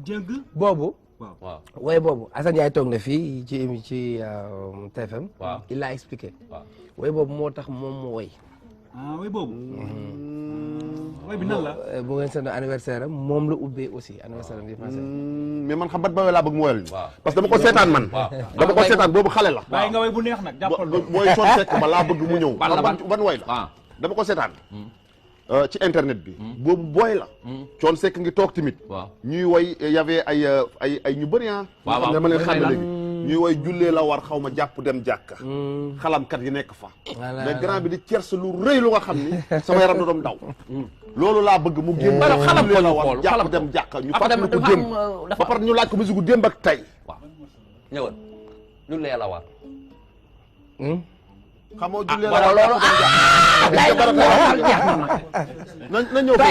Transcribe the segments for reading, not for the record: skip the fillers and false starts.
boobu. waaw waaye boobu Assane Ndiaye toog na fii ci TFM. waaw il l'a expliqué. waaw waaye boobu moo tax moom mu woy. way boobu. way bi nan la. bu ngeen seen anniversaire am moom la ubbee aussi anniversaire am bi passé. mais man xam bat ba laa bëgg mu woyal ñu. waaw parce que dama ko seetaan man. dama ko seetaan boobu xale la. bàyyi nga way bu neex nag jàppal. mooy Thione Seck ba laa bëgg mu ñëw. ban woy la. waaw dama ko seetaan. ci internet bi. boobu booy la. Thione Seck ngi toog tamit. waaw ñuy woy y avait ay ñu bëri ah. waaw waaw dama leen xam ne léegi. ñuy woy jullee la war xaw ma jàpp dem jàkka. xalamkat yi nekk fa. mais grand bi di cerce lu rëy lu nga xam ni sama yaram da doon daw. loolu laa bëgg mu génn. xalam jullee la ko war xool jàpp dem jàkka ñu fàttali ko démb. ba pare ñu laaj ko musique gu démb ak tey. waaw ñëwal ñu lee la war. xamoo jullee la wala war loolu na ñëw ko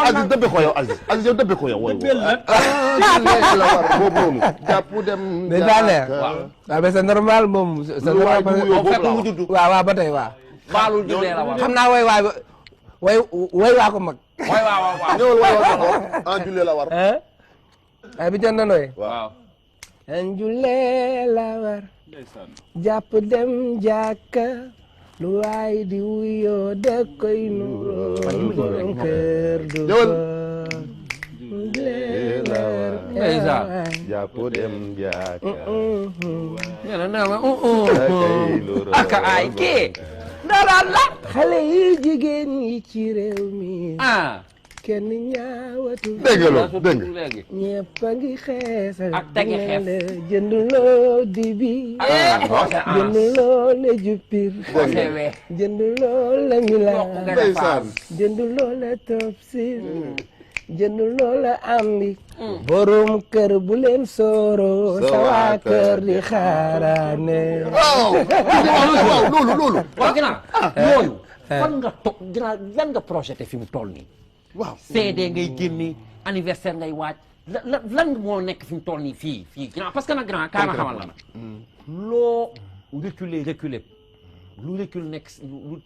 Aziz dëbbe ko yow Aziz yow dëbbe ko yow woy la war boobu noonu jàpp dem mais daa leer. waaw mais c'est normal moom. c'est normal parce que waaw ba tey waaw. baalul ju lee la war. xam naa way waa ko mag. waaw ñëwal woy waa ko en jullee la war ay bi jënd nooy. waaw en jullee la war. jàpp dem jàkka lu waay di wuyoo de koy nuroo kër du ko jullee la war. jàpp dem jàkka aka ay kii daraan la xale yi jigéen yi ci réew mi kenn ñaawatu. dégg nga dégg nga léegi ñëpp a ngi xeesal. ak tegi xees. jënd loo dibi. jënd loo la jupir. jënd loo la milan. ndeysaan jënd loo la topsir. jënd loo la ambi. borom kër bu leen sooro. sa waa kër di xaaraane. waaw loolu. waaw ginnaaw yooyu fan nga toog ginnaaw lan nga projeté fi mu toll nii. waaw CD ngay génne anniversaire ngay waaj lan moo nekk fi mu toll nii fii ginnaaw parce que nag grand kaa ma xamal la nag loo reculer lu recul nekk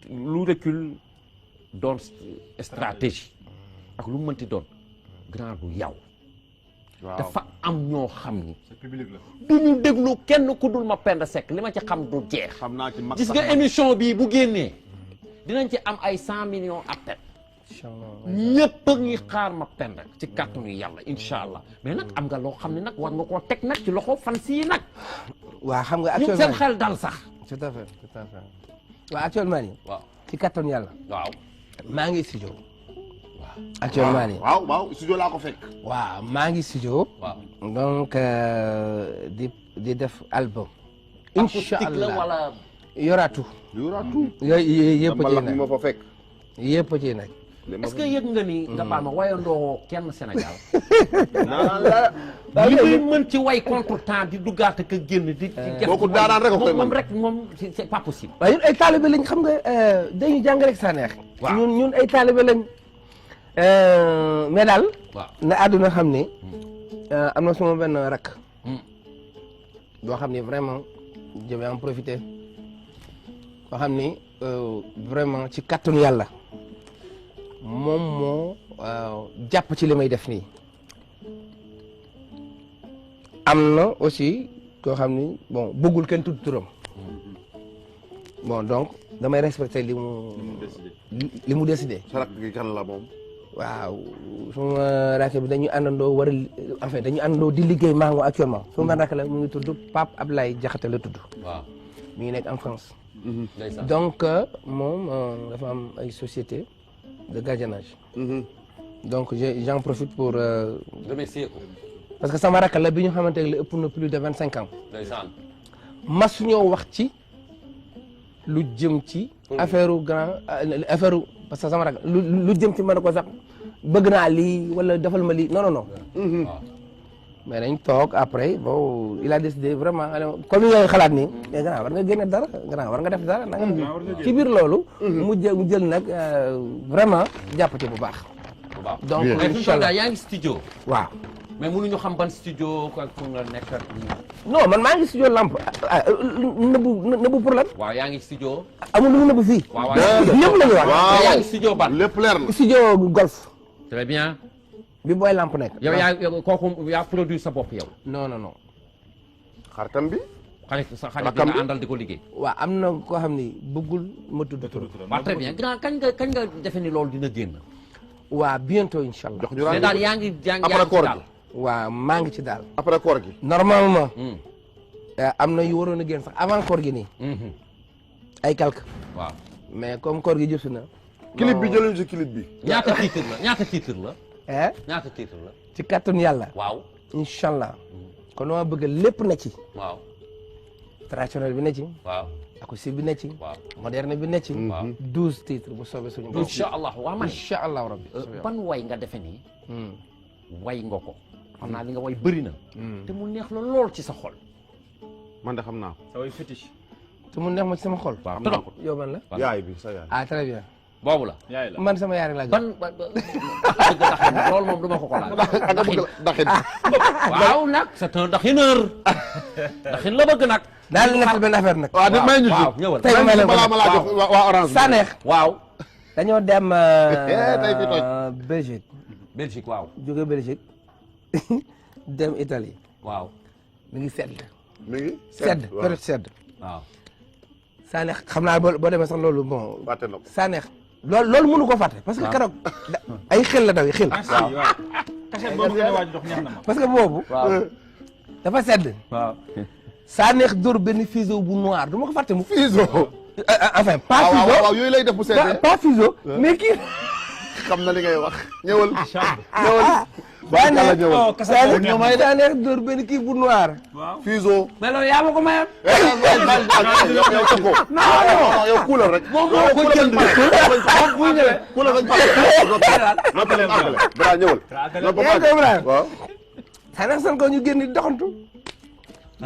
lu recul doon stratégie ak lu mënti doon grand du yow dafa am ñoo xam ni du ñu déglu kenn ku dul ma Penda Seck li ma ci xam du jeex xam naa ci mag gis nga émission bii bu génnee dinañ ci am ay 100 millions appel ñëpp a ngi xaar ma Penda ci kàttanu yàlla incha allah mais nag am nga loo xam ne nag war nga koo teg nag ci loxo fan sii nag waa xam nga ñu actuellement seen xel dal sax tout à fait waaw actuellement nii waaw ci kattanu yàlla waaw maa ngi studio actuellement nii waaw studio laa ko fekk waaw maa ngi studio waaw donc di def album incha acoustique la allah wala yoraatu yoraatu yooyu yëpp ci ma nag fa fekk yëpp ci nag est-ce que yëg nga ni nga baal ma wayandoo kenn Sénégal la li muy mën ci way contre temps di duggaat ak a génn di def kooku daanaan rek a koy moom mën rek moom c'est pas possible waaye ñun ay taalibe lañ xam nga dañu jàng rek sa neex waaw ñun ay taalibe lañ mais daal waaw na àdduna xam ni am na sama benn rakk boo xam ni vraiment je vais en profiter boo xam ni vraiment ci kàttanu yàlla moom moo jàpp ci li may def nii am na aussi koo xam ni bon bëggul kenn tudd turam bon donc damay respecter li mu décidé. sa rakk gi kan la moom waaw suma rakk bi dañuy àndandoo war a en fait dañuy àndandoo di liggéey maa ngi actuellement suma rakk la mu ngi tudd Pape Ablaye Diakhaté la tudd waaw mi ngi nekk en France ndeysaan donc moom dafa am ay société de gardiennage donc j'en profite pour remercier ko parce que sama rakk la bi ñu xamante ne ëpp na plus de 25 ans ndeysaan mas ñoo wax ci lu jëm ci affaire parce que sama rakk lu jëm ci mën a ko sax bëgg naa lii wala defal ma lii non waaw mais dañ toog après bon il a décidé vraiment comme ni ngay xalaat nii mais gannaaw war nga génne dara gannaaw war nga def dara nanga ci biir loolu mu jël nag vraiment jàpp ci bu baax donc mais incha allah yaa ngi studio waaw mais mënuñu xam ban studio ak fu nga nekk ak non man maa ngi studio lamp nëbbu pour lan waaw yaa ngi studio amul lu mu nëbbu fii waaw ñëpp la ñu wax yaa ngi studio ban lépp leer na studio golf très bien bi booy lamp nekk. yow kooku yaa produit sa bopp yow. non. xaritam bi. xarit bi nga àndal di ko liggéey. waaw am na koo xam ni bëggul ma tudd tur. waaw très bien grand kañ nga defe ni loolu dina génn. waaw bientôt incha allah. jox ñu mais daal yaa ngi après koor gi. waaw maa ngi ci daal. après koor gi. normalement. am na yu waroon a génn sax avant koor gi nii. ay quelque. waaw mais comme koor gi jëstu na. clip bi jëluñu ci clip bi. ñaata titre la. ñaata titre la. ci kàttanu yàlla. waaw incha allah. kon dama bëgg lépp na ci. waaw. traditionnel bi ne ci. waaw. acoustique bi ne ci. waaw moderne bi ne ci. waaw 12 titres bu soobee suñu bopp. incha allah waaw man incha allah rabbi. ban way nga defe nii. way nga ko. xam naa li nga way bëri na. te mu neex la lool ci sa xol. man de xam naa ko. sa way fétiche. te mu neex ma ci sama xol. waaw trop yow man la. yaay bi sa yaay. ah très bien. boobu la. yaay la man sama yaay rek laa ban bëgg daxin loolu moom du ma ko ko laaj. ak bëgg daxin. waaw nag c'est un daxineur. daxin la bëgg nag. daal di nekk benn affaire nag. waaw may ñu ci. waaw ñëwal. tey ma leen balaa ma laa jox waa orange. Sanex. waaw. dañoo dem. tey fi toj. Belgique. Belgique waaw. jóge Belgique dem Italie. waaw. mi ngi sedd. mi ngi sedd période sedd. waaw. Sanex xam naa boo demee sax loolu bon. fàtte na ko. Sanex loolu mënu ko fàtte. parce que keroog ay xel la daw xel. waaw kaset boobu ngeen waaj dox neex na ma. parce que boobu. dafa sedd. waaw. Sanex dóor benn fuseau bu noir du ma ko fàtte mu. Fiso. enfin pas fuseau waaw yooyu lay def bu seetee. pas fuseau mais kii. xam na li ngay wax ñëwal. ñëwal. Sanex ñëwal. kaset boobu neex na ma. Sanex dóor benn kii bu noir. waaw. Fiso. mais loolu yaa ma ko mayoon. yow teg ko. non yow kuulal rek. moom moo ko jënd. bu ñëwee. kuulal rek balaa ñëwal. waaw. Sanex san ko ñu génn di doxantu.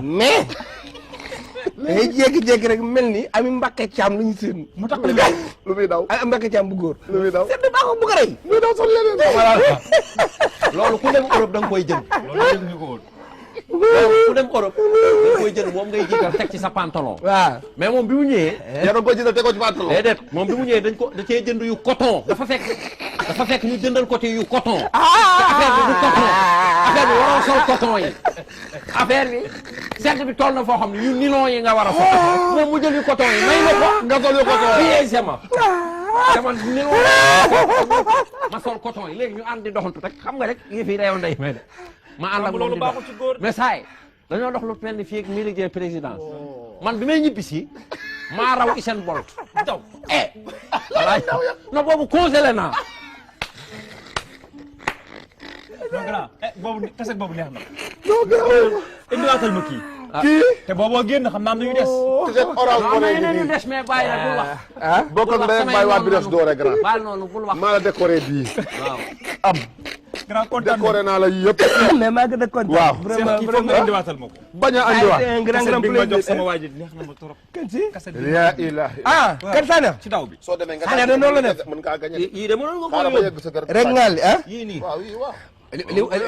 mais. day jékki-jékki rek mel ni Ami Mbakke Caam lu ñu seen. mu tax lu muy daw. Ami Mbakke Caam bu góor. lu muy daw. sedd baa ko bëgg a rey. lu muy daw sol leneen. loolu ku dem Europe da nga koy jënd. loolu yëg ñu ko woon. ku dem Europe da nga koy jënd moom ngay jiital teg ci sa pantalon. waaw. mais moom bi mu ñëwee. yaa doon ko jëndal te ko ci pantalon. déedéet moom bi mu ñëwee da cee jënd yu coton. dafa fekk ñu jëndal ko ci yu coton. te affaire bi du coton. affaire bi waroo sol coton yi. affaire bi sedd bi toll na foo xam ne yu nylon yi nga war a sol. moom mu jël yu coton yi may ma ko. nga sol yu coton yi. piégement. dama nylon ma sol coton yi léegi ñu ànd di doxantu rek xam nga rek yëf yi reew ndey may de. ma ànd ak moom loolu di dox baaxul ci góor. mais saa yi dañoo dox lu mel ni fii ak mi liggéey présidence man bi may ñibbi si maa raw Usain Bolt daw voilà non boobu congelé naa. non grand boobu kaset boobu neex na. non gën indiwaatal ma kii. kii. te booboo génn xam naa am na yu des. te orange non moo mais nekk yeneen yu nii. des mais bàyyi la bul wax. bokk ak ndey bàyyi waa bi des doore grand. baal noonu bul wax. maa la décoré bii. waaw. am. grand kontaan décoré naa la yëpp. mais maa gën a kontaan. waaw. vraiment kii foog nga vraiment. indiwaatal ma ko. bañ a andiwaat. un grand kaset grand bi nga jox plaisir. sama waa ji neex na ma trop. kan si. kaset bi yaa ilahi. ah kan Sanex. ci daw bi. soo demee nga. Sanex de noonu la def. mën ngaa gañe. yii de mënoon nga ko xaaral ba yóbbu. yegg sa kër. rek ngaa li ah. yii nii. waaw yii waaw.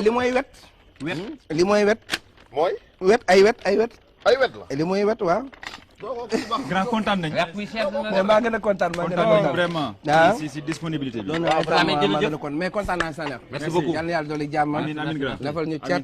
li mooy wet. li mooy wet. mooy. wet ay wet ay wet. ay wet la. li mooy wet waaw. doo ko kii baax. grand kontaan nañ. rek bi seet na mais maa gën a kontaan maa gën a kontaan nañ kontaan. vraiment. Ah. si disponibilité bi. non non Dramé, vraiment maa jërëjëf. gën a kontaan mais kontaan naa Sanex. merci beaucoup. yal na yàlla dolli jàmm. amiin amiin grand. defal ñu cat.